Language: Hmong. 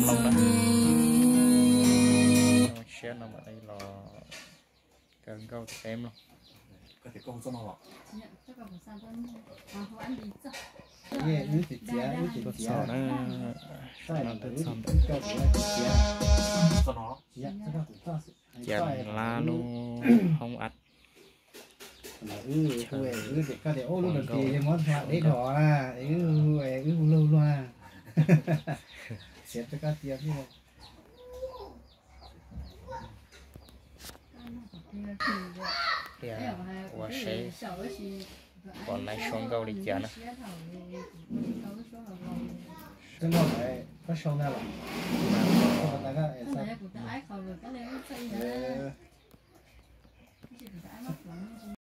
Mloog na. Siab no mam li los kaw nkauj rau peb mloog. Tuaj txog na, no tuaj txog ntawm Cas Lab lub hoob at. Chaw ua nkauj. Ua seb pom laiv suab nkauj li cas na.